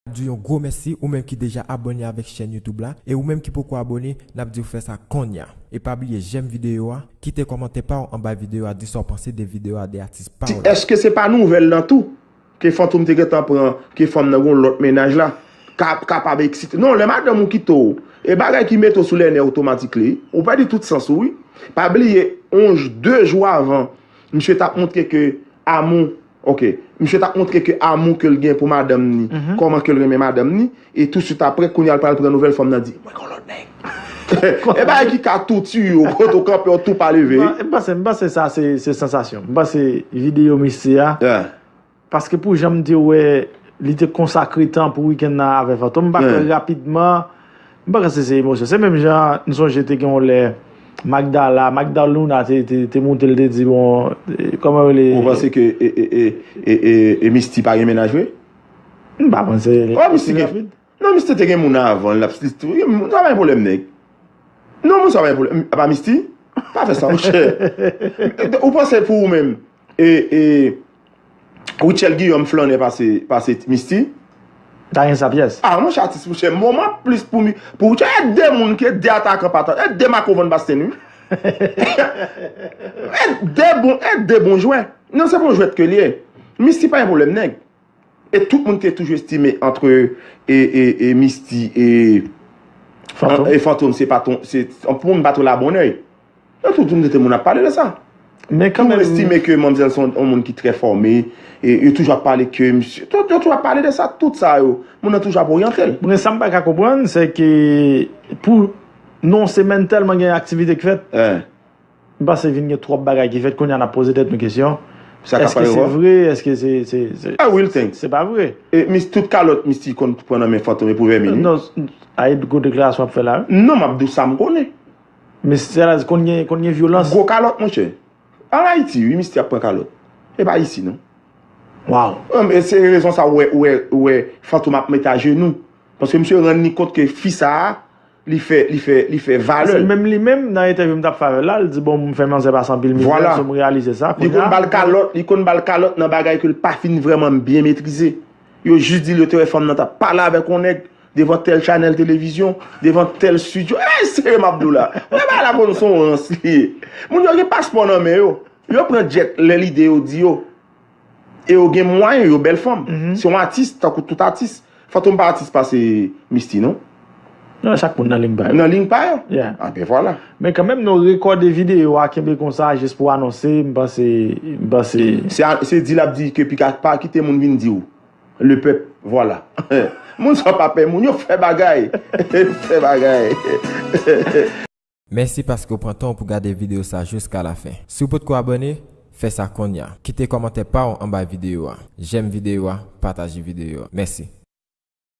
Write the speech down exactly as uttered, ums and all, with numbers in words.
Di yon gwo mèsi ou menm ki deja abòne avèk chèn YouTube la, e ou menm ki poko abòne, n ap di w fè sa konnya. E pa bliye jèm videyo a, kite kòmantè pa w anba videyo a, di sa w panse de videyo a, de atis pa w la. Èske se pa nouvèl lan tou? Ke Fantom te gentan pran, ke fanm nan gon lòt mennaj la, ka, kapab eksite. Non, lè madanm ou kite w, e bagay ki mete w sou lè nè otomatik li, ou pèdi tout sans ou, wi. Pa bliye, yon j-, de jou avan, misye t ap montre ke amou, ok, misye t ap montre ke amou ke l gen pou madanm ni, kòman ke l renmen madanm ni, e touswit apre, kounye a l pral pran nouvèl fanm nan di, mwen gon lòt nèg. E bagay ki ka tou tiye w, kote w kanpe, w tou pa leve. M pa-, m panse, m panse sa se, se sansasyon. M panse videyo Misty a, paske pou jan m te wè li te konsakre tan pou wikenn nan avè Fantom, m pa kwè rapidman, m pa kwè se, se emosyon. Se menm jan, m sonje te gen yon lè, Magdala, Magdaluna te, te, te monte, l te di, bon, e, kòman rele? Ou panse ke, e, e, e, e, e, e Misty pa gen mennaj vre? M pa panse. Oh, Misty gen, non, Misty te gen moun avan, l ap, li tou, moun sa pa gen pwoblèm nèg. Non, moun sa pa gen pwoblèm. Apa Misty? Pa fè sa, monchè. Ou panse pou ou menm, e, e, Rutshelle Guillaume flannè pase, pase Misty? Ta gen sa pyès. Ah, monchè, atis, monchè, moman plis pou mi, pou Rutshelle, e de moun ki, e de atakan patan, e de Marco Van Basten, wi. E de bon, e de bon jwè. Non, se bon jwèt ke li ye. Misty pa gen pwoblèm nèg. E tout moun te toujou estime antre, e, e, e Misty e Fantom, e Fantom, se pa ton, se, pou moun pa twò la bonnè. Yo tout moun te moun ap pale de sa. Men kanmenm, tout moun estime ke manmzèl se yon, yon moun ki trè fòme, e yo toujou ap pale ke misye, tout, yo toujou ap pale de sa, tout sa yo, moun nan toujou ap oryante l. Mwen, sa m pa ka konprann, se ke pou nan yon semèn tèlman gen aktivite k fèt, m panse vin gen twòp bagay ki fèt, kounye a n ap poze tèt nou kesyon. Èske se vre? Èske se, se, se, ah, real thing. Se pa vre. E Miss, tout kalòt Misty konn pran nan men Fantom e pou vèmin, wi. Non, a e gwo deklarasyon w ap fè la, wi. Non, m ap di w sa m konnen. Men se la, konn gen, konn gen vyolans. Gwo kalòt, monchè. An Ayiti, wi, Misty ap pran kalòt. E pa isi, non. Waw. E se rezon sa w wè, w wè, w wè Fantom ap mete ajenou. Paske misye rann li kont ke fi sa a, li fè, li fè, li fè valè l. Paske menm li menm, nan entèvyou m t ap fè avè l la, l di, bon, m fè manzè pase anpil mizè, so m reyalize sa. Li konn ba l kalòt, li konn ba l kalòt nan bagay ke l pa fin vrèman byen metrize. Yo jis di l yo te wè fanm nan t ap pale avèk yon nèg devan tèl chanèl televizyon, devan tèl estidyo. E bagay serye m ap di w la. Ou wè bagay la konn se yon rans li ye. Moun yo gen paspò nan men yo. Yo pran djèt lè lide yo di yo. E yo gen mwayen, yo bèl fanm. Se yon atis, tankou tout atis. Fantom pa atis pase Misty, non? Non, chak moun nan liy pa yo. Nan liy pa yo? Yeah. Ah, ben vwala. Men kanmenm, nou rekòde videyo a, kenbe konsa, jis pou anonse, m panse, m panse. Se a, se di l ap di ke pika pa kite moun vin di w. Le pèp, vwala. Moun sa pa pè moun, yo fè bagay. Fè bagay. Mèsi paske w pran tan w pou gade videyo sa jiska lafen. Si w potko abòne, fè sa konnya. Kite kòmantè pa w anba videyo a. Jèm videyo a, pataje videyo a. Mèsi.